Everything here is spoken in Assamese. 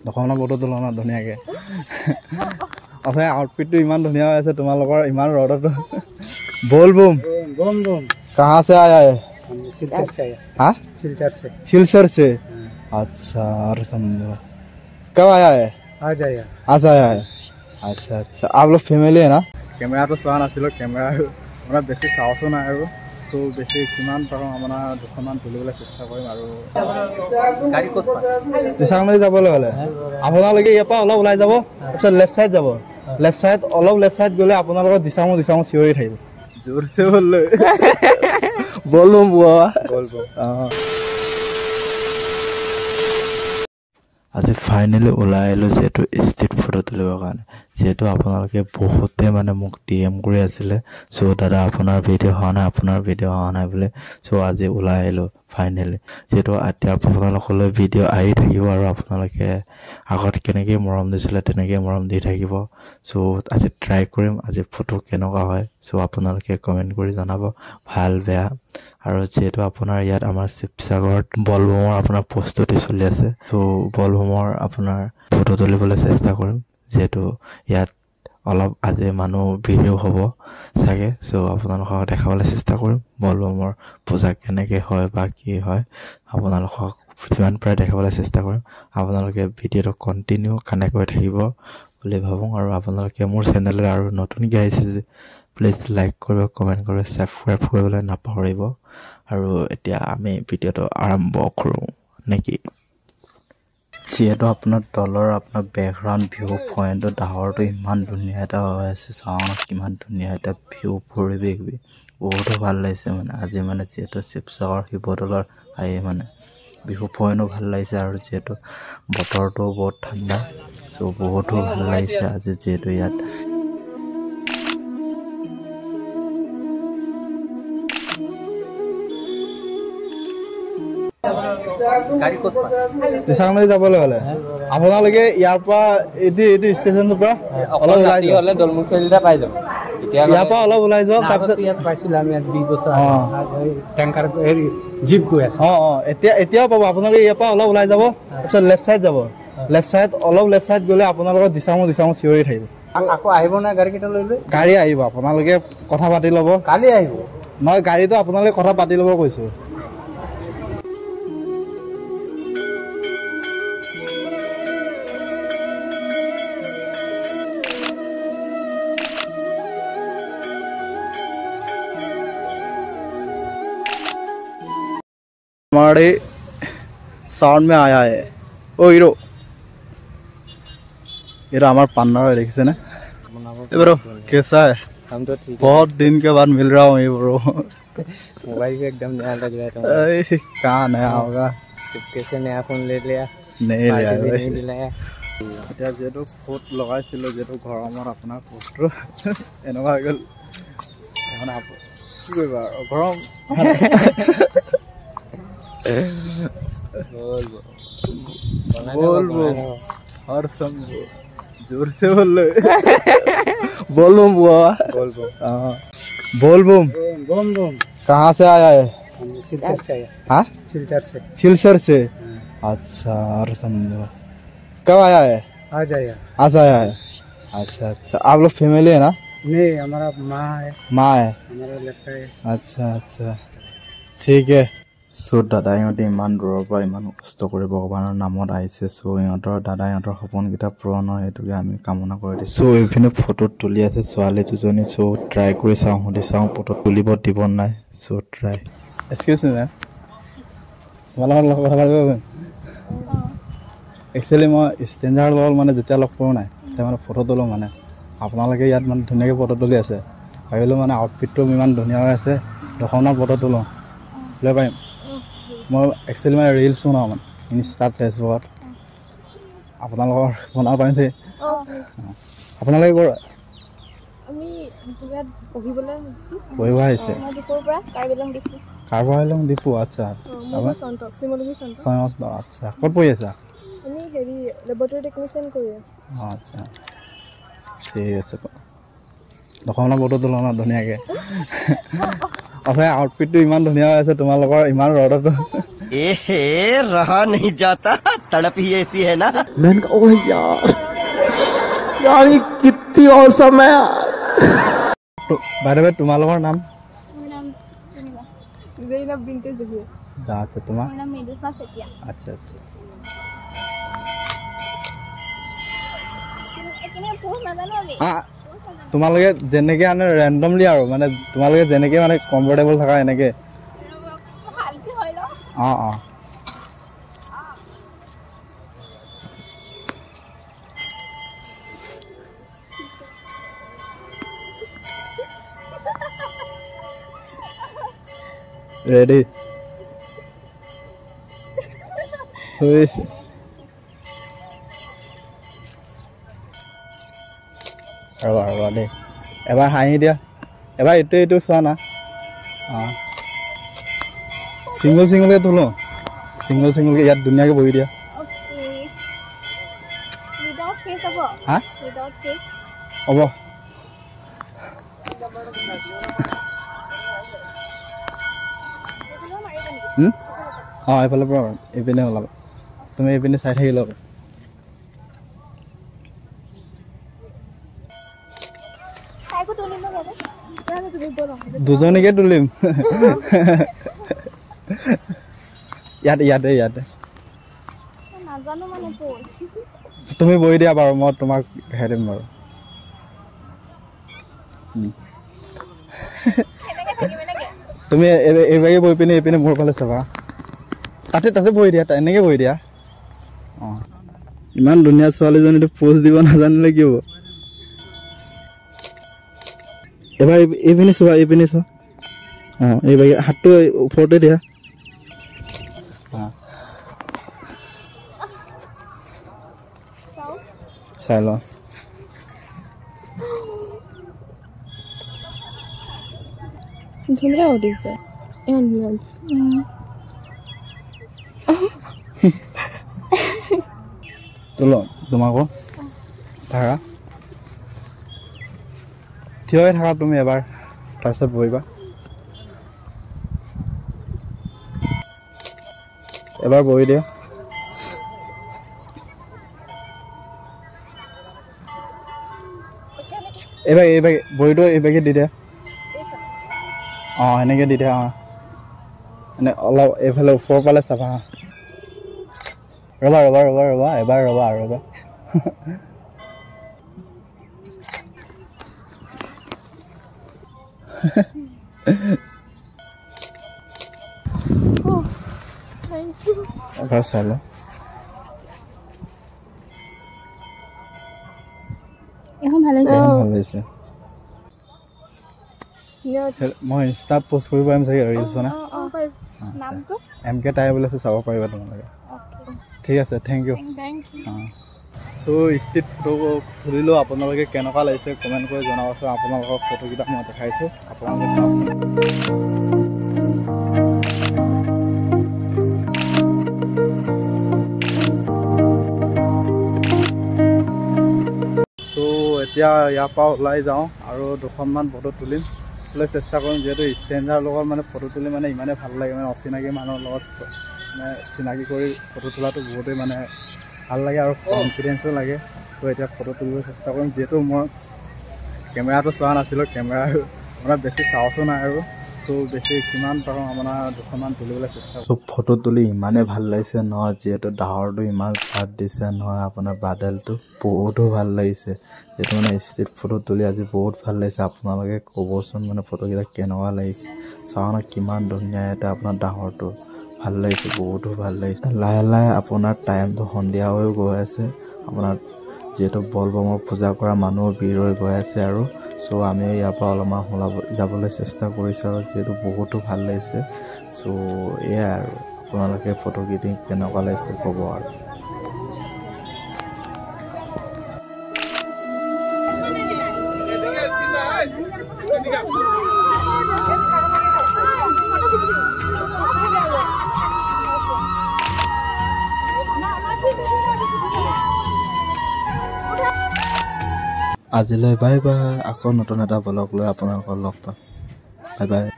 দশমনা ফটো তোলো ন ধুনীয়াকৈ। অথনি আউটফিটটো ইমান ধুনীয়া হৈ আছে তোমালোকৰ, ইমান ৰ'দত। बोल बम बम बम। कहाँ से आया है? सिलचर से आया। हाँ, सिलचर से। सिलचर से, अच्छा। और समझो कब आया है? आज आया। आज आया है, अच्छा अच्छा। आप लोग फैमिली है ना? কেমেৰাটো চোৱা নাছিলোঁ, কেমেৰা আপোনাৰ বেছি সাহসো নাই আৰু ত' বেছি কিমান পাৰোঁ আপোনাৰ দুখনমান তুলিবলৈ চেষ্টা কৰিম। আৰু দিচাংনদী যাবলৈ হ'লে আপোনালোকে ইয়াৰ পৰা অলপ ওলাই যাব, তাৰপিছত লেফ্ট ছাইড যাব, লেফ্ট ছাইড অলপ লেফ্ট ছাইড গ'লে আপোনালোকৰ দিচাংমু দিচাংমু চিঞৰি থাকিব। জোৰছে বললো বলো বুৱা। অঁ, আজি ফাইনেলি ওলাই আহিলোঁ যিহেতু ষ্ট্ৰীট ফটো তুলিবৰ কাৰণে। যিহেতু আপোনালোকে বহুতে মানে মোক ডি এম কৰি আছিলে, চ' দাদা আপোনাৰ ভিডিঅ' হোৱা নাই, আপোনাৰ ভিডিঅ' হোৱা নাই বুলি। চ' আজি ওলাই আহিলোঁ ফাইনেলি। যিহেতু এতিয়া আপোনালোকলৈ ভিডিঅ' আহি থাকিব আৰু আপোনালোকে আগত কেনেকৈ মৰম দিছিলে তেনেকৈ মৰম দি থাকিব। চ' আজি ট্ৰাই কৰিম আজি ফটো কেনেকুৱা হয়। চ' আপোনালোকে কমেণ্ট কৰি জনাব ভাল বেয়া। আৰু যিহেতু আপোনাৰ ইয়াত আমাৰ শিৱসাগৰত বলবমৰ আপোনাৰ প্ৰস্তুতি চলি আছে, চ' বলবমৰ আপোনাৰ ফটো তুলিবলৈ চেষ্টা কৰিম। যিহেতু ইয়াত অলপ আজি মানুহ ভিৰো হ'ব চাগে, চ' আপোনালোকক দেখাবলৈ চেষ্টা কৰিম বলবমৰ পূজা কেনেকৈ হয় বা কি হয়। আপোনালোকক যিমান পাৰে দেখাবলৈ চেষ্টা কৰিম। আপোনালোকে ভিডিঅ'টো কণ্টিনিউ কানেক্ট হৈ থাকিব বুলি ভাবোঁ। আৰু আপোনালোকে মোৰ চেনেললৈ আৰু নতুনকৈ আহিছে যে প্লিজ লাইক কৰিব, কমেণ্ট কৰিব, ছাবস্ক্ৰাইব কৰিবলৈ নাপাহৰিব। আৰু এতিয়া আমি ভিডিঅ'টো আৰম্ভ কৰোঁ নেকি? যিহেতু আপোনাৰ তলৰ আপোনাৰ বেকগ্ৰাউণ্ড ভিউ পইণ্টটো ডাৱৰটো ইমান ধুনীয়া এটা হৈ আছে, চাওঁ কিমান ধুনীয়া এটা ভিউ পৰিৱেশ, বহুতো ভাল লাগিছে মানে আজি মানে যিহেতু শিৱসাগৰ শিৱদৌলৰ আহি মানে বিহু পইণ্টো ভাল লাগিছে। আৰু যিহেতু বতৰটোও বহুত ঠাণ্ডা, চ' বহুতো ভাল লাগিছে আজি যিহেতু ইয়াত। দিচাংনদী যাবলৈ হ'লে আপোনালোকে ইয়াৰ পৰা এইটো এইটো ষ্টেচনটোৰ পৰা অলপ ওলাই যাওক, দলমুখ চাৰিআলিটা পাই যাব। ইয়াৰ পৰা অলপ ওলাই যাওক, তাৰপিছত ইয়াত পাইছিলোঁ আমি আজি 20 বছৰ টেংকাৰ হেৰি জীপ গৈ আছে। অঁ অঁ, এতিয়া এতিয়াও পাব। আপোনালোকে ইয়াৰ পৰা অলপ ওলাই যাব, তাৰপিছত লেফ্ট ছাইড যাব, লেফ্ট ছাইড অলপ লেফ্ট ছাইড গ'লে আপোনালোকৰ দিচাংমু দিচাংমু চিঞৰি থাকিব। আকৌ আহিব নাই গাড়ীকেইটা লৈ লৈ? গাড়ী আহিব, আপোনালোকে কথা পাতি ল'ব। কালি আহিব নহয় গাড়ীটো, আপোনালোকে কথা পাতি ল'ব কৈছোঁ। हमारे साउंड में आया है ओ हीरो, ये हमारे पार्टनर है, देखिए ना। ए ब्रो कैसा है? हम तो ठीक है, बहुत दिन के बाद मिल रहा हूँ ये ब्रो। मोबाइल भी एकदम नया लग रहा है। कहाँ नया होगा, चुपके से नया फोन ले लिया। नहीं लिया, नहीं दिलाया। এতিয়া যিহেতু ফোট লগাইছিলোঁ, যিহেতু গৰমত আপোনাৰ ফোটটো এনেকুৱা হৈ গ'ল। এখন কি কৰিবা আৰু গৰম। बोल बम हर शंभू, जोर से बोल लो। बोल बम बुआ। बोल बम। बोल बम बम बम। कहाँ से आया है? सिलचर से आया। हाँ, सिलचर से। सिलचर से, अच्छा। और समझो कब आया है? आज आया। आज आया है, अच्छा अच्छा। आप लोग फैमिली है ना? नहीं, हमारा माँ है। माँ है, हमारा लड़का है। अच्छा अच्छा, ठीक है। চ' দাদা ইহঁতে ইমান দূৰৰ পৰা ইমান কষ্ট কৰি ভগৱানৰ নামত আহিছে। চ' ইহঁতৰ দাদা ইহঁতৰ সপোনকেইটা পূৰণ হয় সেইটোকে আমি কামনা কৰি দিছোঁ। চ' এইপিনে ফটো তুলি আছে ছোৱালী দুজনী। চ' ট্ৰাই কৰি চাওঁ, সুধি চাওঁ ফটো তুলিব দিব নাই। চ' ট্ৰাই। এক্সকিউজ মি মেম, তোমালোকৰ লগত কথা পাতিব পাৰিম? একচুৱেলি মই ষ্ট্ৰেঞ্জাৰৰ লগত মানে যেতিয়া লগ কৰোঁ নাই তেতিয়া মানে ফটো তোলোঁ। মানে আপোনালোকে ইয়াত মানে ধুনীয়াকৈ ফটো তুলি আছে, ভাবিলোঁ মানে আউটফিটটো ইমান ধুনীয়া হৈ আছে, দশমমান ফটো তোলোঁ, তুলিব পাৰিম? মই একচুৱেলি মানে ৰিলচ বনাওঁ মানে ইনষ্টাত, ফেচবুকত। আপোনালোকৰ বনাব পাৰিম চাগে? আপোনালোকে ক'ৰ? পঢ়িব আহিছে? কাৰ্বি আংলং ডিপু, আচ্ছা। আচ্ছা, ক'ত পঢ়ি আছা? আচ্ছা, ঠিক আছে। দশমনা ফটো তোলো ন ধুনীয়াকৈ। অথনি আউটফিটটো ইমান ধুনীয়া হৈ আছে তোমালোকৰ, ইমান ৰ'দত। एहे रहा नहीं जाता, तड़प ही ऐसी है ना। मैंने कहा ओह यार यार ये कितनी औसम है यार। बाय the way তোমালোকৰ নাম? মোৰ নাম জৈনব বিনতে জহিৰ। আচ্ছা, তোমাৰ? মোৰ নাম মৃদুস্না চেতিয়া। আচ্ছা আচ্ছা। তোমালোকে যেনেকে আনে ৰেণ্ডমলি আৰু মানে তোমালোকে যেনেকে মানে কমফৰ্টেবল থাকা এনেকে। অঁ অঁ। ৰেডি? ৰ'বা ৰ'বা দেই, এবাৰ হাঁহি দিয়া, এবাৰ এইটো এইটো চোৱা না। অঁ, ছিংগল ছিংগলকৈ তোলো, ছিংগল ছিংগলকৈ ইয়াত ধুনীয়াকৈ বহি দিয়া। হা হ'ব। অঁ, এইফালৰ পৰা এইপিনে ওলাবা, তুমি এইপিনে চাই থাকিলে হ'ব। দুজনীকে তুলিম। ইয়াতে ইয়াতে ইয়াতে তুমি বহি দিয়া বাৰু, মই তোমাক দেখাই দিম বাৰু। তুমি এইভাগে বহি পিনে এইপিনে মোৰ ফালে চাবা, তাতে তাতে বহি দিয়া, এনেকে বহি দিয়া। অঁ, ইমান ধুনীয়া ছোৱালীজনীটো প'জ দিব নাজানিলে কি হ'ব। এবাৰ এইপিনে চোৱা, এইপিনে চোৱা। অঁ, এইভাগে হাতটো ওপৰতে দিয়া। অঁ, চাই লোৱা। ধুনীয়া উঠিছে, ইমান ধুনীয়া উঠিছে। তোলো তোমাকো থাকা, থিয় হৈ থাকা তুমি এবাৰ, তাৰপিছত বহিবা। এবাৰ বহি দিয়া। এইভাগে এইভাগে বহিটো এইভাগে দি দিয়া। অঁ, সেনেকৈ দি দিয়া। অঁ, মানে অলপ এইফালে ওপৰৰ ফালে চাবা। ৰ'বা ৰ'বা ৰ'বা ৰ'বা, এবাৰ ৰ'বা আৰু ৰ'বা। এবাৰ চাই লওঁ। এখন ভাল হৈছে, ভাল হৈছে। মই ইনষ্টাত পোষ্ট কৰিব পাৰিম চাগে, ৰিলচ বনাই। এম কে টাই বুলি আছে, চাব পাৰিবা তোমালোকে। ঠিক আছে, thank U. অঁ, চ' ষ্ট্ৰীট ফটো খুলিলোঁ, আপোনালোকে কেনেকুৱা লাগিছে কমেণ্ট কৰি জনাবচোন। আপোনালোকৰ ফটোকেইটা মই দেখাইছোঁ, আপোনালোকে চাওক। চ' এতিয়া ইয়াৰ পৰা ওলাই যাওঁ আৰু দুখনমান ফটো তুলিম চেষ্টা কৰিম, যিহেতু ষ্ট্ৰেঞ্জাৰ লগত মানে ফটো তুলি মানে ইমানেই ভাল লাগে, মানে অচিনাকি মানুহৰ লগত মানে চিনাকি কৰি ফটো তোলাটো বহুতেই মানে ভাল লাগে আৰু কনফিডেঞ্চো লাগে। চ' এতিয়া ফটো তুলিব চেষ্টা কৰিম, যিহেতু মই কেমেৰাটো চোৱা নাছিলোঁ, কেমেৰা আপোনাৰ বেছি সাহসো নাই আৰু। চ' বেছি কিমান পাৰোঁ আপোনাৰ দুখনমান তুলিবলৈ চেষ্টা। চ' ফটো তুলি ইমানেই ভাল লাগিছে নহয়, যিহেতু ডাৱৰটো ইমান চাট দিছে নহয়, আপোনাৰ বাদলটো বহুতো ভাল লাগিছে। যিহেতু মানে ষ্ট্ৰীট ফটো তুলি আজি বহুত ভাল লাগিছে। আপোনালোকে ক'বচোন মানে ফটোকেইটা কেনেকুৱা লাগিছে। চাওঁ না কিমান ধুনীয়া এটা আপোনাৰ ডাৱৰটো, ভাল লাগিছে, বহুতো ভাল লাগিছে। লাহে লাহে আপোনাৰ টাইমটো সন্ধিয়া হৈ গৈ আছে, আপোনাৰ যিহেতু বলবমৰ পূজা কৰা মানুহ ভিৰ হৈ গৈ আছে আৰু। চ' আমি ইয়াৰ পৰা অলপমান ওলাব যাবলৈ চেষ্টা কৰিছোঁ আৰু, যিহেতু বহুতো ভাল লাগিছে। চ' এয়াই আৰু, আপোনালোকে ফটোকেইটি কেনেকুৱা লাগিছে ক'ব আৰু। আজিলৈ বাই বাই, আকৌ নতুন এটা ব্লগ লৈ আপোনালোকক লগ পাম। Bye bye.